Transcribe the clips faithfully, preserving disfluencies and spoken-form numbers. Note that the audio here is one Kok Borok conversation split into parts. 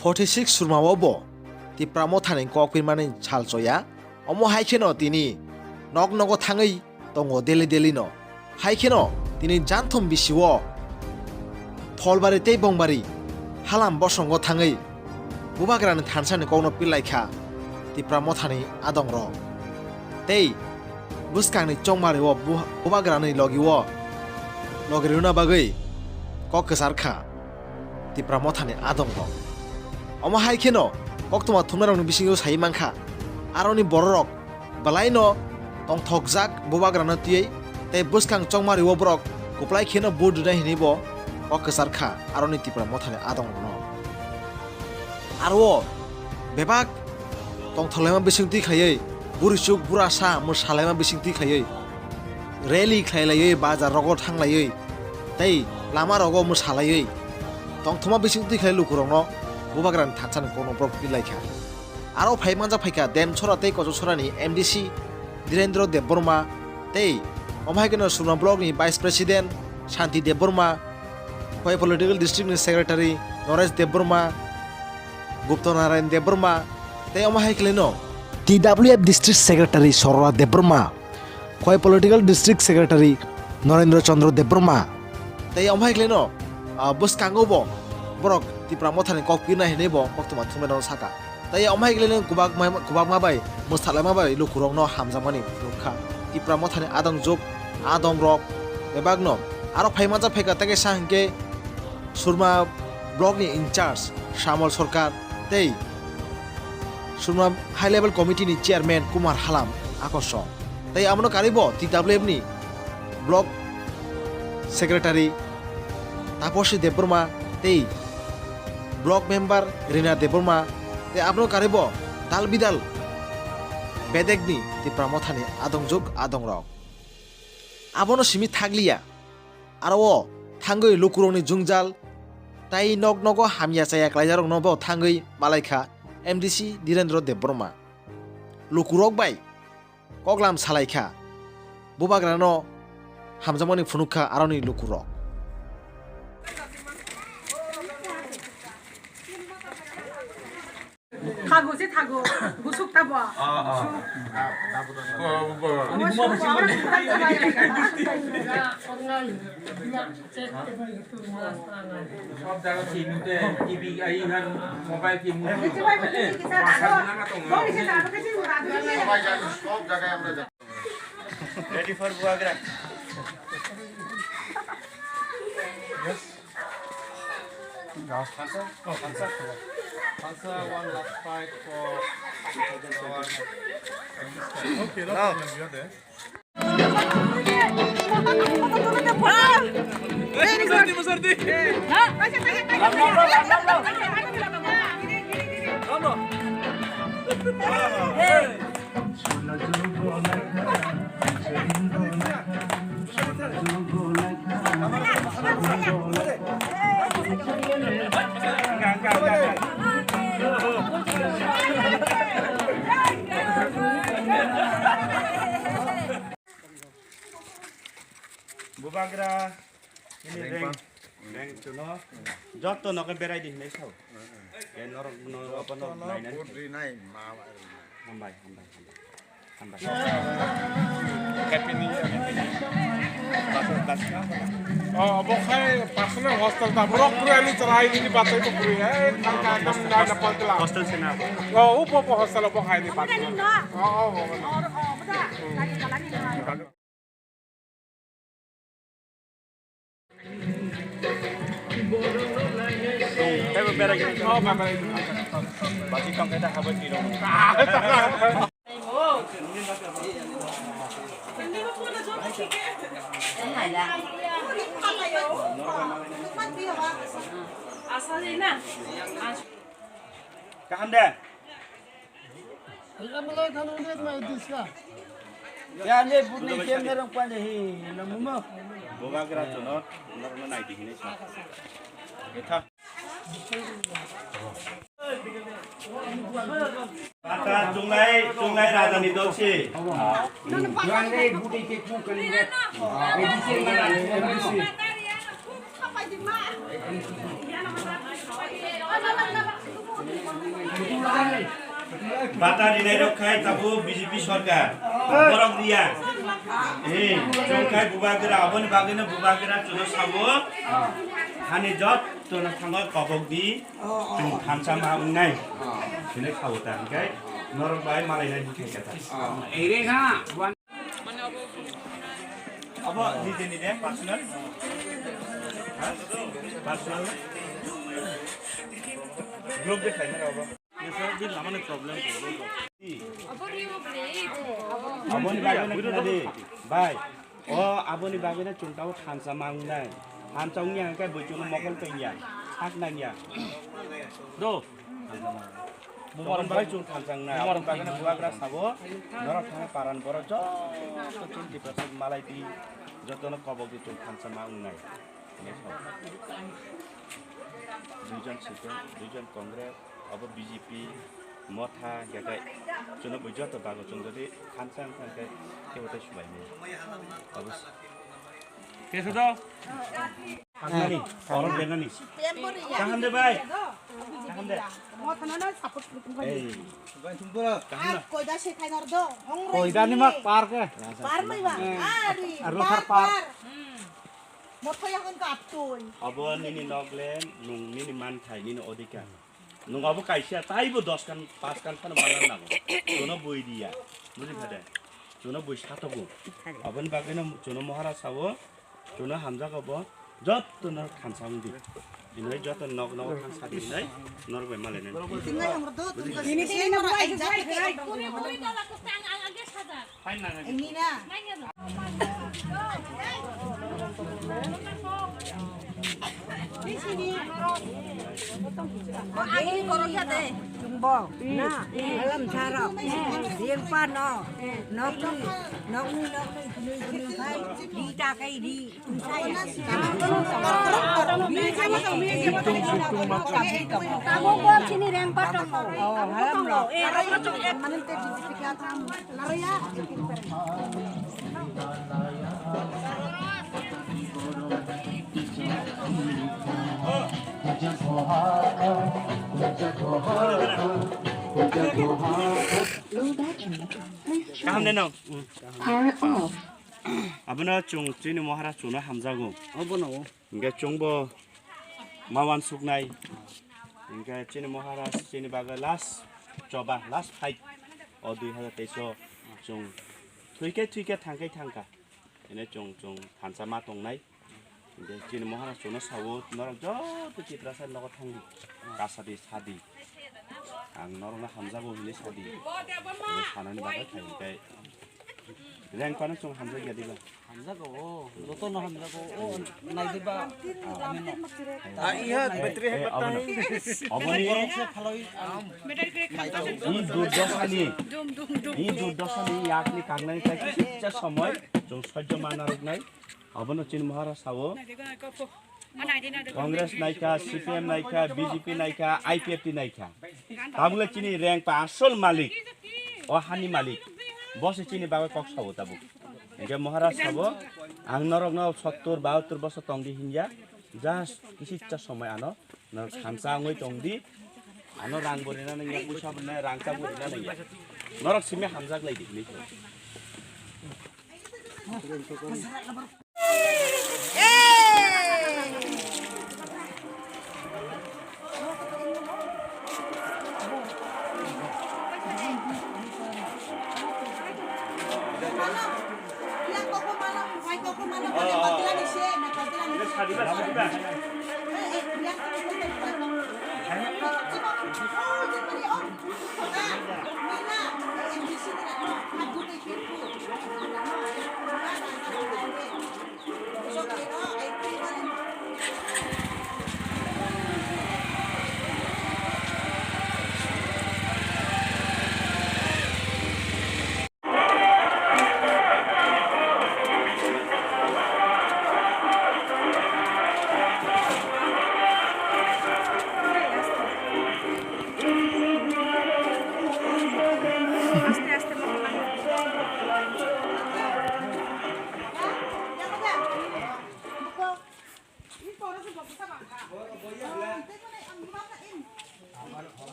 forty six surmao bo Tipra Mothani kok pirmani sal choya, omo hai kheno tini nok nogo thangwi tongo daily daily no. Hai kheno tini janthum bisio Pholbari tei Bongbari halam bosongo thangwi Bubagrani thansani kokno pillaikha Tipra Mothani adongrok. Tei bwskangni chongmario bu-, Bubagrani logio logi rwna bagwi kok kwcharkha Tipra Mothani adongrok. Omo hai kheno koktwma thumnairokni bisingo sai mankha, aroni bororok belaino tongthokjak Bubagrano twiwi tei bwskang chongmario borok kwplai kheno vote rwnai hinwi bo kok kwcharkha aroni Tipra Mothani adongrokno. Aro bebak tongthokleima bisingtwi khlaiwi, burichuk burasa mwsalaima bisingtwi khlaiwi, rally khlailaiwi, bazar rogo thanglaiwi tei lama rogo mwsalaiwi tongthokma bisingtwi khlai lukurokno Bubagrani thansani kokno borok pillaikha. Aro phai manjak phaikha Demchora tei Kochokchorani M D C Dhirendra Debbarma tei omo hai kheno Surma Block ni Vice President Shanti Debbarma, Khowai Political District ni Secretary Noresh Debbarma, Gupta Narayan Debbarma tei omo hai kheno T W F District Secretary Sorla Debbarma, Khowai Political District Secretary Narendra Chandra Debbarma. Tei omo hai kheno, ah, bwskango bo borok Tipra Mothani kok pirna hinwi bo koktwma thumnairokno saka. Tei omo hai kheno kubak ma-, kubakma bai, mwsalaima bai lukurokno hamjakmani phunukha. Tipra Mothani adongjwk, adongrok bebakno aro phai manjak phaikha tei kaisa hinkhe Surma Block ni in charge Samol Sarkar tei Surma High Level Committee ni Chairman Kumar Halam Akosong. Tei abono karwi bo T W F ni Block Secretary Taposi Debbarma tei Block Member Rina Debbarma tei abono karwi bo dal bidal bedekni Tipra Mothani adongjwk adongrok. Abono simi thakliya, aro o thangwi lukurokni jwngjal tei nok nogo hamya chaya klaijarokno bo thangwi malaikha M D C Dhirendra Debbarma. Lukurok bai koklam salaikha, Bubagrano hamjakmani phunukha aroni lukurok. Thago se thago, busuk tabo. Ah, ah. Busuk, abo busuk tabo. Sob jaga ki mute, T V ai han, mobile ki mute. Ready for Bubagra? Yes. Hansa? Oh, Hansa. Hansa, one last fight for our existence. Okay, no problem, you are there. Very good. Sardi, sardi. Ram, ram, ram, ram, ram. Ram, ram. Hey. Bubagra, ini reng, reng chuno, joto noke berai di hinai sao. Ke norok, norok, norok, norok, nainai. Hambai, hambai, hambai. Hambai. Happy New Year. Oh, obo khai personal hostel ta. Borok kwrwi ani chwrai nini bachai bo kwrwi. Eh, thangka, thangka, hostel, na pantla. Hostel se na. Oh, upo po hostel obo khai ni bachai. Oh, oh, oh. Tei bo berai gini. Oh, berai gini. Basi tong khe ta habai twi rok. Kaham de? Ya, le, buni kem ne rong pande hi, na mumo. Bubagra chunot, norokno naidi hinwi sa. Etha. Bata chunglai, chunglai rajani dolsi. Yang le, buni ke chu kali ya. A D C na, M D C. Kaham de? Bata rinai rok khai tabuk B J P sorkar. Borok riya. Eh, chwng khai bubagra, aboni bagwino bubagra chwngno sabo. Hani jottono thango kobok di, chwng thansa ma wngnai. Hwnwi sao ta, hwnkhe norok bai malainai bwthai kha ta. Abo nijeni de personal? Ha? Personal na? Group de khaina abo. Nisa di lamani problem. Aboni bagwi na khna di, bai. O aboni bagwi na chwng tabuk thansa ma wngnai. Thansa wngya hwnkhe bui chwngno mokol tongya, sak nangya. Do. Tongmani bagwi chwng thansa wngnai. Aboni bagwi no bubagra sabo, norok thangwi paran borok joto chini Tiprasa malai di, jotono kobok di chwng thansa ma wngnai. Duijon C P M, duijon Congress, abo B J P, Motha, hwnkhe chwngno bui joto bago chwng jodi thansa wngkha hwnkhe kebo tei subaimani. Abo Keso do. Thangmani, oro benani. Kaham de bai. Kaham de. Ei. Koida se khai nor do. Koida ni mak park e. Park mai ba. Ari. Aro thar park. Motho ya kon ka aptoi. Abo nini noklen, nung nini manthai, nini odikar. Nung abo kaisa, taibo dos kan, pas kan phano manna nango. Chwngno bui diya. Bujikha de? Chwngno bui satogo. Aboni bagwino chwngno Maharaj sao, chwngno hamjago bo. Jotto norok thansa wng di. Hinoi jotto nok nok thansa di hinoi norok bai malainani. Bini sini no bai jai. Chwngbo na alam saro, rengpa no, nokni, nokni, nokni, khnwi, khnwi khai, ri ta kai ri, Tabuk bo chini rengpa tongo. Oh, halam lo. Kaham de no? Power off. Abono chwng chini Maharaj chwngno hamjago. Obono. Hingke chwngbo ma wansuknai. Hingke chini Maharaj chini bagwi last choba, last fight. O dui hazar teis o chwng thwikhe thwikhe thangkhe thangkha. Hine chwng chwng thansa ma tongnai. Hingke chini Maharaj chwngno sao norok joto Tiprasa nogo thangdi. Kasadi sadi. Ang norokno hamjago hinwi sadi. Hingke sanani bagwi khaikhe. Rengpano chwng hamjakya diba? Hamjago, o, jotono hamjago, o, naidiba. Ah, iya, battery hebat tahi. Oboni, i durdosani, i durdosani yakni kangnani tai kisa somoi chwng sojjo mana ruknai. Obono chini Maharaj sao. Congress naikha, C P M naikha, B J P naikha, I P F T naikha. Tabukle chini rengpa asol malik, o hani malik. Bo se chini bagwi kok sao tabuk. Hingke Maharaj sabo, ang norokno sottur, bahattur bosor tongdi hinya. Just kisicha somoi ano, norok thansa wngwi tongdi. Ano rang bo rina nangya, puisa bo rina, rang cha bo rina nangya. Norok simi hamjak lai di hinwi.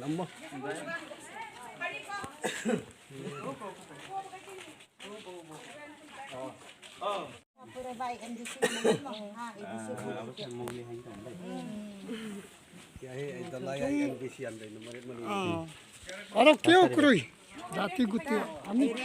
Ambo. Aro keu kwrwi jati guti ani T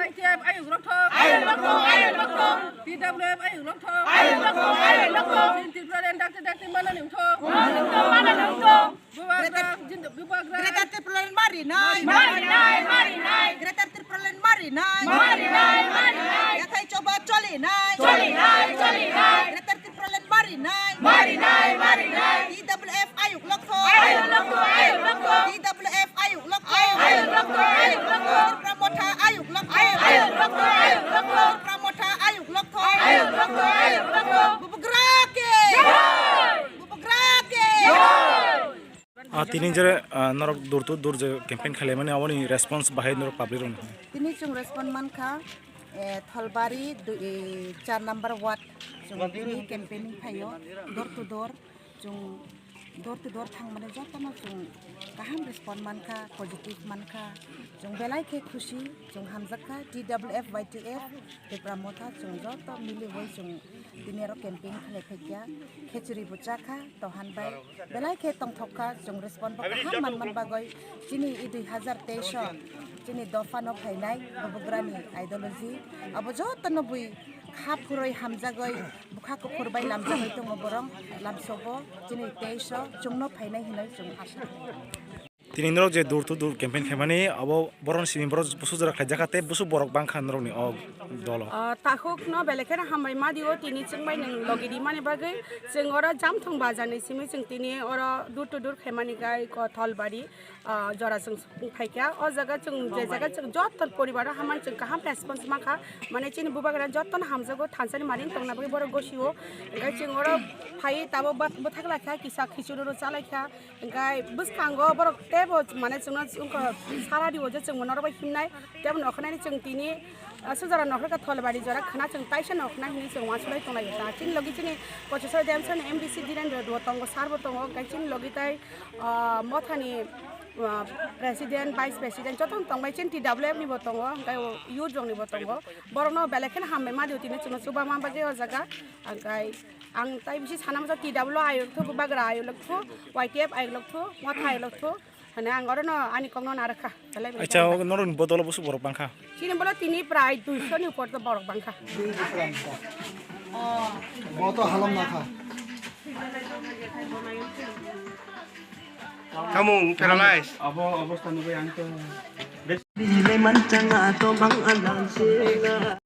W F ayuk rok thok. Ayuk rok thok, ayuk rok thok. T W F ayuk rok thok. Ayuk rok thok, ayuk rok thok. Chini Tripura len dakti dakti manani wngthok. Manani wngthok, manani wngthok. Bubagra, jin-, bubagra. Greater Tipraland mari nai. Mari nai, mari nai. Greater Tipraland mari nai. Mari nai, mari nai. Yathai choba choli nai. Choli nai, choli nai. Greater Tipraland mari nai. Mari nai, mari nai. T W F ayuk lokthok. Ayuk lokthok, ayuk lokthok. T W F ayuk lokthok. Ayuk lokthok, ayuk lokthok. Tipra Motha ayuk lokthok. Ayuk lokthok, ayuk lokthok. Tipra Motha ayuk lokthok. Ayuk lokthok, ayuk lokthok. Bubagra ki. Jai. Bubagra ki. Jai. Ah, tini je, ah, norok door to door je campaign khlaimani, aboni response bahai norok public rok. Tini chwng response mankha, eh, Thalbari dui, eh, char number ward chwng tini campaigning phaio, door to door. Chwng door to door thangmani jotono chwng kaham response mankha, positive mankha. Chwng belai khe khusi, chwng hamjakha, T W F Y T F, Tipra Motha, chwng joto miliwi chwng tini oro campaign khlai phaikha. Khichuri bo chakha, tohan bai belai khe tongthok kha, chwng response bo kaham manman bagwi chini e dui hazar teis o chini dopha no phainai bubagrani ideology abo jotono bui kha phurwi hamjagwi bwkha kuphur bai lamjagwi tongo borok lamsogo chini teis o chwngno phainai hinwi chwng asha khlaio. Tini norok je door to door campaign khaimani, abo borokni simi borok busu jora khlaijak kha tei busu borok bangkha norokni o dolo. Ah, takhuk no belai kheno hambai ma di o tini chwng bai nwng logi di mani bagwi chwng oro Jamthong bazar ni simi chwng tini oro door to door khaimani gai ko Thalbari, ah, jora chwng phaikha. O jaga chwng je jaga chwng joto poribar o hamani chwng kaham response mankha. Mane chini bubagra joto no hamjago thansa ni mari tongna bagwi borok gosi o. Hingke chwng oro phai tabo bwthak lai kha kisa khichuri ro cha lai kha. Hingke bwskango borok teibo mane chwngno wngkha sara rio je chwngbo norok bai himnai. Teibo nokhnani chwng tini, ah, sujara nokhreka Thalbari jora khna chwng taisa nokhna hinwi chwng uansuknai tonglaio ta. Chini logi chini Kochasar Demsani M D C Dhirendra Dua tongo, sir bo tongo, hingke chini logi tai, ah, mothani, ah, president, vice president jotono tongbai chini T W F ni bo tongo, hingke youth rok ni bo tongo. Borokno belai kheno hambai ma dio tini chwngno chuba ma bagwi o jaga, hingke Ang tai bisi sana masa T W ayuk thu, bubagra ayuk lok thu, Y T F ayuk lok thu, motha ayuk lok thu. Hane ang oro no ani kok no narwkha. Belai belai Acha, belai. Norok ni bodol busu borok bangkha. Chini bolo tini prai duiso ni upor to borok bangkha. Bo to halom na kha. Kamung paralyze. Abo obostha nugui ang to. Bile manchang ato mang alang sila.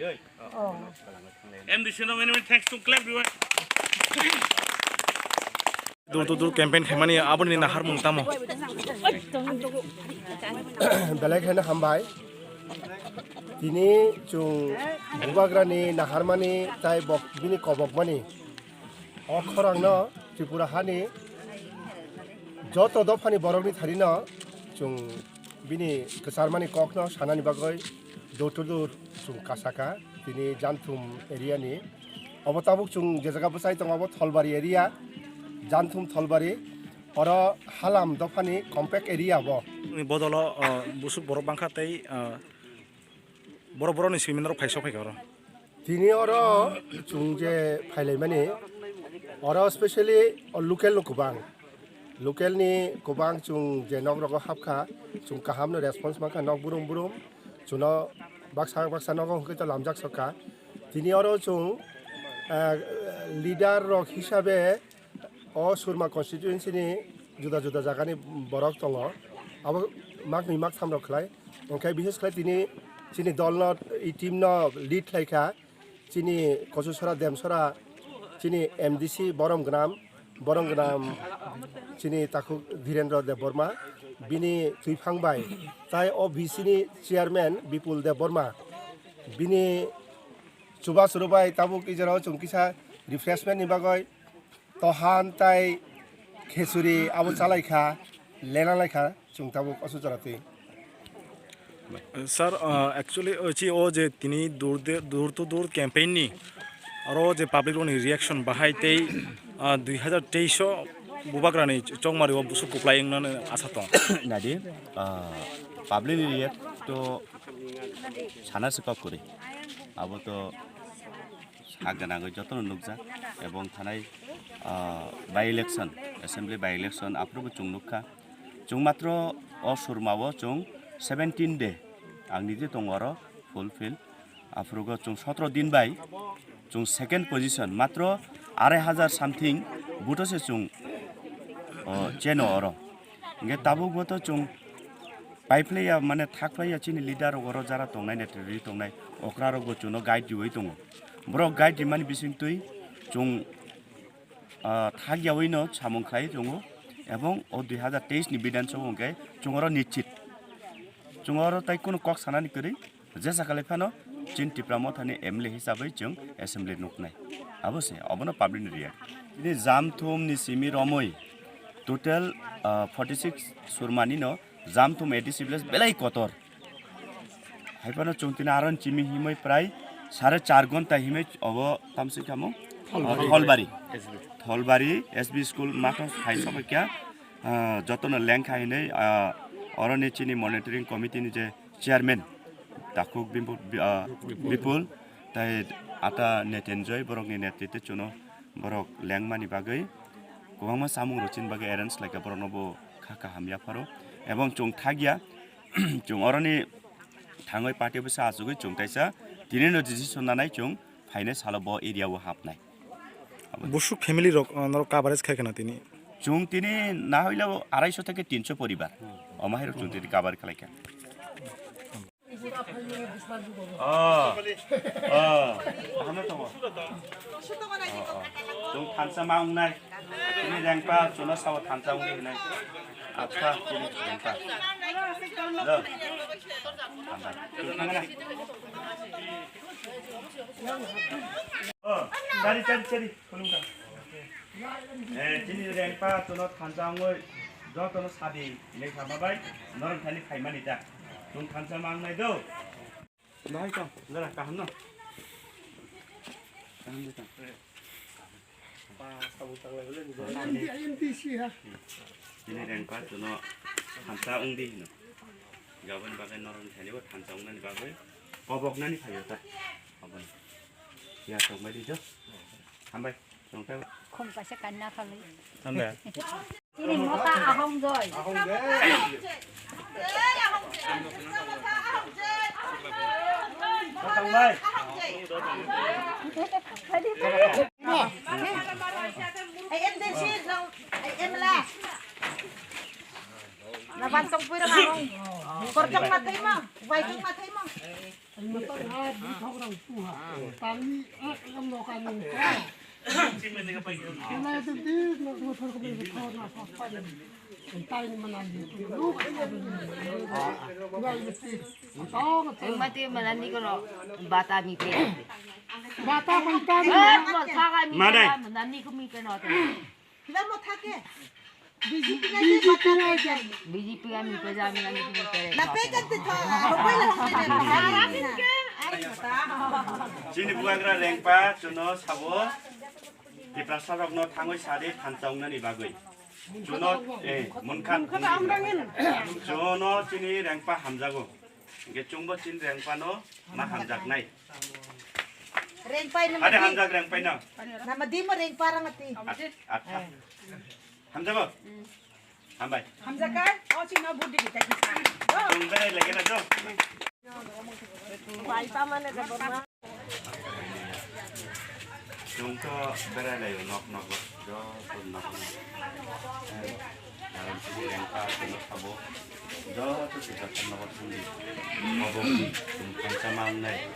M D C no many, many thanks to clap everyone. Door to door campaign khaimani aboni naharmung tamo? Belai kheno hambai. Tini chwng bubagrani naharmani tai bok bini kobokmani. O khorangno Tripura hani joto dophani borokni tharino chwng bini kwcharmani kokno sanani bagwi door to door chwng kasaka tini Janthum area ni. Obo tabuk chwng je jaga bwchai tongo, obo Tholbari area, Janthum Tholbari, oro Halam dophani compact area bo. Ni bodolo, uh, busuk borok bangkha tei, uh, Borok borokni swimanrok phaisok phaikha oro. Tini oro chwng je phailaimani, oro specially o local no kwbang. Local ni kwbang chwng je nok rogo hapkha, chwng kaham no response mankha, nok burum burum. Chwngno baksa baksa nogo hwnkhe to lamjak sokha. Tini oro chwng, eh, leader rok hisabe O Surma constituency ni juda juda jaga ni borok tongo, abo mak nwi mak tham rok khlai. Hwnkhe bises khlai tini chini dol no, i team no lead khlai kha chini Kochusora Demsora, chini M D C Borom Gnam, Borom Gnam chini takhuk Dhirendra Debbarma, bini thwiphang bai tai o V C ni chairman Bipul Debbarma, bini chubachu rw bai tabuk ijora o chwng kisa refreshment ni bagwi Tohan tai khesuri abo chalaikha, lenalaikha, chwng tabuk oso jora twi. Sir, uh, actually, uh, chi o je tini door de, door to door campaign ni aro je public rokni reaction bahai tei, uh, dui hazar teis o bubagrani chongmari o busuk kuplai wngnani asa tong. Nadi, uh, public ni react to sana se kok kuri. Abo to sak ganagwi jotono nukjak ebong thanai, ah, by election, assembly by election aphuru bo chwng nukha. Chwng matro o Surma o chwng seventeen day ang niji tongo oro fulfill. Aphuru go chwng sotro din bai chwng second position, matro arai hajar something vote se chwng, o, cheno oro. Hingke tabuk bo to chwng paiphlaiya, mane thakphlaiya chini leader rok oro jara tongnai, netriri tongnai, okra rok bo chwngno guide riwi tongo. Borok guide rimani bisingtwi chwng, ah, thakyawi no samung khlai tongo, ebong o dui hazar teis ni Bidhan Sabha hwnkhe chwng oro nischit. Chwng oro tai kunu kok sanani kwrwi, jesa khlai phano chini Tipra Mothani M L A hisabwi chwng assembly nuknai. Abo se, obono public ni react. Chini Jamthum ni simi romwi total, ah, forty six Surmani no Jamthum A D C village belai kotor. Hai phano chwng tini aron chimi himwi prai sare char ghonta himwi obo tamswi kamo, Tholbari. Tholbari. Tholbari S B school matho hai sobaikya, ah, jotono lengkha hinwi, ah, oroni chini monitoring committee ni je chairman takhuk Bimpu-, Bi-, ah, Bipul, tai ata Netenjoy borokni netritwe chwngno borok lengmani bagwi kwbangma chamung rok chini bagwi arrange khlaikha, borokno bo kha kaham yapharo. Ebong chwng thakya, chwng oroni thangwi party bwsa achugwi chwng kaisa tinino decision nanai chwng phainai salo bo area o hapnai. Busuk family rok, uh, norok coverage khai khana tini? Chwng tini na hoile o arai sho theke tin sho poribar. Omo hai rok chwng tini cover khlai kha. Oh. Oh. Kaham no tongo. Oh, oh. Chwng thansa ma wngnai. Tini rengpa chwngno sao thansa wngdi hinai. Acha, tini rengpa. Lo. Thansa. Chwng thangna. Oh, chari, chari, chari. Khulumkha. Eh, chini rengpa chwngno thansa wngwi jotono sadi hinwi sama bai norok thani phaimani ta. Chwng thansa ma wngnai do. Bahai tong, jora kaham no. Kaham de tong. Chini rengpa chwngno thansa wngdi hino. Gabon bagwi norok thani bo thansa wngnani bagwi koboknani phaio ta. Aboni. Ya tongbai di jo. Hambai. Tongthai. Khum kaisa kanna khalwi. Hambai. Ini mota ahong joi. Tongbai. Ai em de si, ai em la. Laban tong pui rang ahong. Korjong matai ma, waijong matai ma. Mati manani kono bata mi pe. Bata bata. Eh, mo thaga mi pe, manani ko mi pe no. Hila mo thake. B J P na ke bata ke. B J P ami pe jami ami pe pe. Na pe kan te tho. Hoboi la hoboi la. Chini buagra rengpa chuno sabo. Tiprasa rokno thangwi sadi thansa wngnani bagwi. Chuno, eh, munkhat. Chuno chini rengpa hamjago. Hingke chungbo chini rengpano ma hamjaknai. Rengpai no. Ade madi. Hamjak rengpai no. Nama di mo rengpa rang ati. At-, atha. Hamjago? Hambai. Hamjakai? Oh, chino budi kita kita. Chungbai lagi na jo. Bai pa mane de boma. Chwng to berai laio nok nok, joto nok nok. Eh, karon chini rengpa chwng sabo joto se joto nok chwngni obo chwng thansa ma wngnai.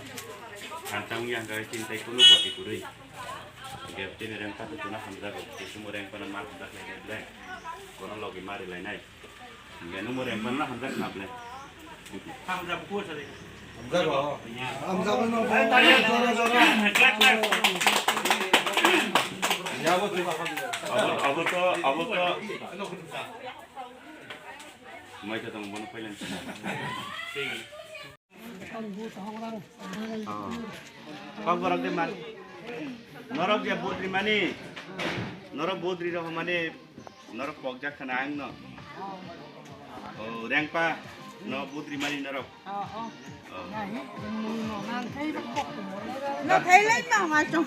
Thansa wngya hwnkhe chini tai kunu bati kwrwi. Hwnkhe chini rengpa to chwngno hamjago, chwngno rengpano ma hamjak lainai ble, kono logi ma rilainai. Hingke nungbo rengpan na hamjak na ble. Hamjak ko sari. Hamjak ko. Hamjak ko no. Jora jora. Abo, abo to, abo to. Mai to tong bono pailan. Kok borok de man. Norok je budri mani. Norok budri roh mani. Norok pokjak khana ang no. O, rengpa no budri mani norok. O, o. O. No, thai lai ma ma chong.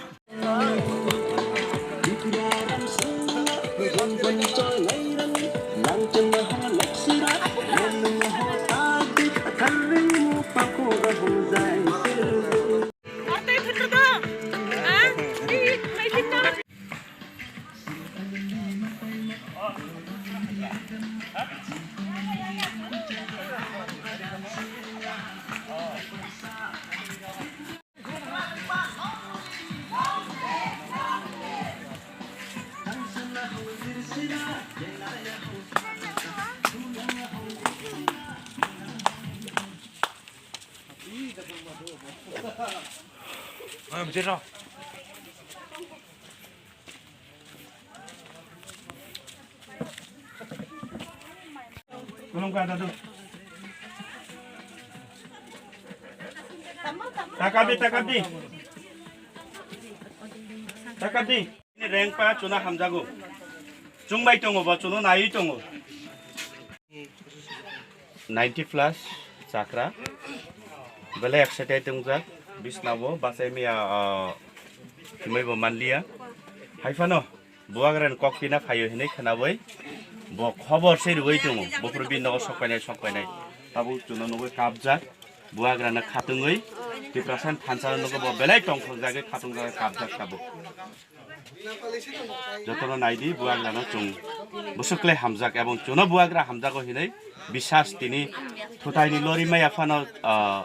Khulumkha dadu. Takap di, takap di. Takap di. Ini rengpa chwngno hamjago. Chwngbai tongo bo, chwngno naiwi tongo. Ninety plus chakra. Belai excited wngjak. Bisnabo bachai miya, ah, himwi bo manliya. Haiphano. Buagrani kok pina phaio hinwi khwnawi bo khobor se rwui tongo. Buphuru bini nogo sok painai, sok painai. Tabuk chwngno nugui kapjak. Buagrano khatungwi Tiprasani thansa nugui bo belai tongthokjagwi khatungjagwi kapjak tabuk. Jotono naidi buagrano chwng bwswk khlai hamjak ebong chwngno buagra hamjago hinwi bisas tini thutaini lori maya phano, ah,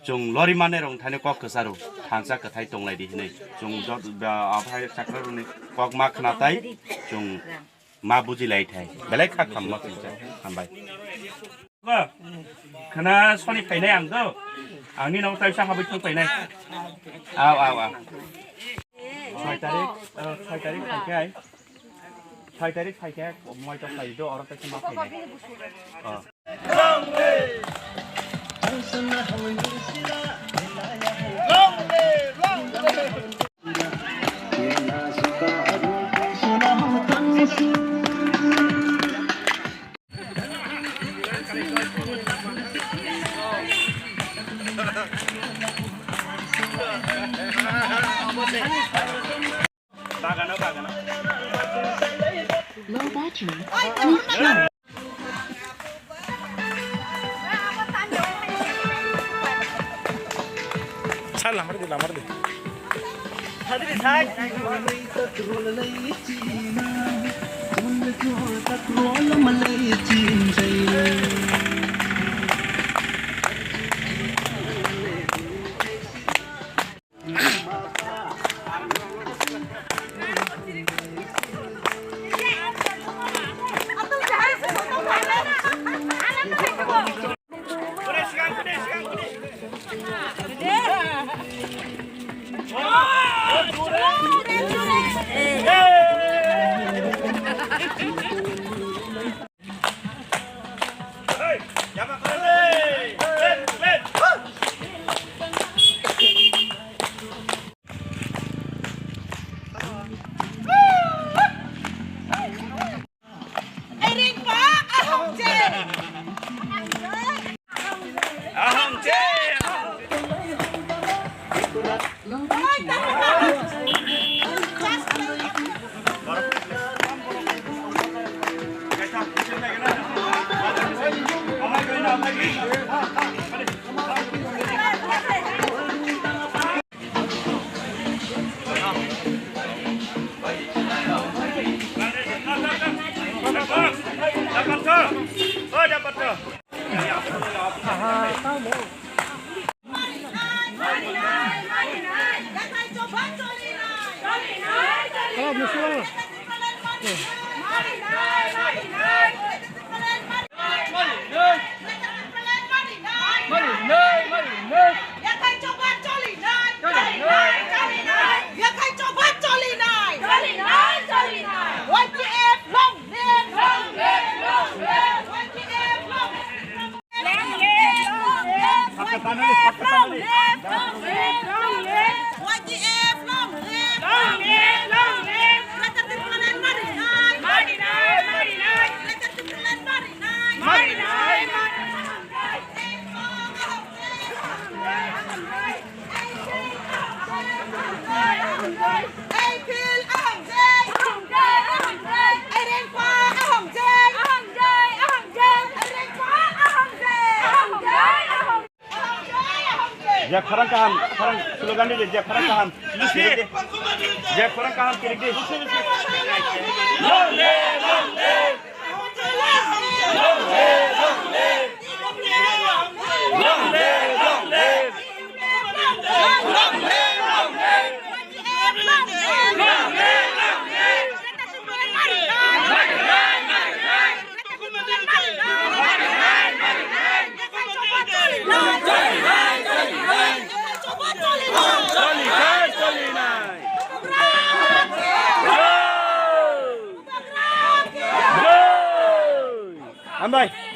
Chwng lori mane rok thani kok kwcharo thansa kwthai tonglai di hinwi chwng jot, ba, aphai chakra rokni kok ma khna tai chwng ma buji lai thai belai kha kham ma kisa hambai. Khna soni phainai ang do angni no taisa habwi thung phainai. Aw, aw, aw. Soi tarik, eh, soi tarik phaikhe ai. Soi tarik phaikhe moi to phai do oro taisa ma phainai. Oh. Bagano, bagano. Low battery. Please try. Sal, lamar di, lamar di. Hadri, sal. Y T F long live! Long live! Long live! Y T F long live! Long live! Long live! Long live! Y T F long live! Long live! Long live! Greater Tipraland marinai! Marinai! Marinai! Greater Tipraland marinai! Marinai! Marinai! Jai khorang kaham, khorang slogan di, jai khorang kaham. Jai khorang kaham, kirik di. Hambai.